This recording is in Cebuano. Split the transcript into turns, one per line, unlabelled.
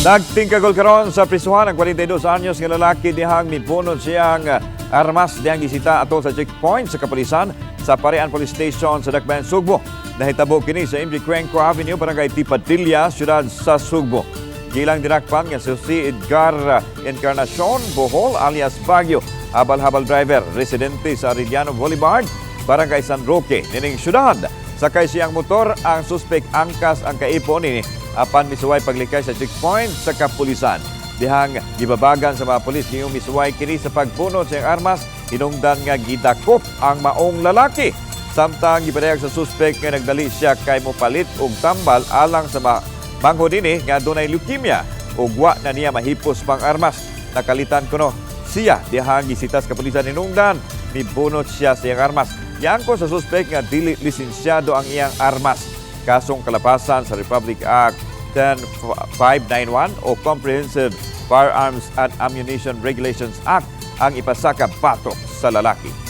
Nagtingkagol karon sa prisuhan ang 42 anyos nga lalaki dihang mibunot siyang armas dihang gisita atol sa checkpoint sa kapulisan sa Parian Police Station sa Dakbayan, Sugbo. Nahitabo kini sa MG Cuenco Avenue, Barangay Tipadilla, siyudad sa Sugbo. Gilang dinakpan nga si Jose Edgar Encarnacion Bohol alias Bagyo, habal-habal driver, residente sa Arellano Boulevard, Barangay San Roque, nining syudad. Sakay siyang motor, ang suspek angkas ang kaipo nini apan misuway paglikay sa checkpoint sa kapulisan. Dihang gibabagan sa mga pulis ngayong misuway kini sa pagbunot sa iyang armas, hinungdan nga gidakop ang maong lalaki. Samtang gipadayag sa suspek nga nagdali siya kay mopalit og tambal alang sa manghod ini nga dunay leukemia ug wa na niya mahipos pang armas. Nakalitan kuno siya dihang gisitas kapulisan, hinungdan mibunot siya sa iyang armas. Giangkon sa suspek nga dili lisensyado ang iyang armas. Kasong kalapasan sa Republic Act 10591 o Comprehensive Firearms and Ammunition Regulations Act ang ipasaka batok sa lalaki.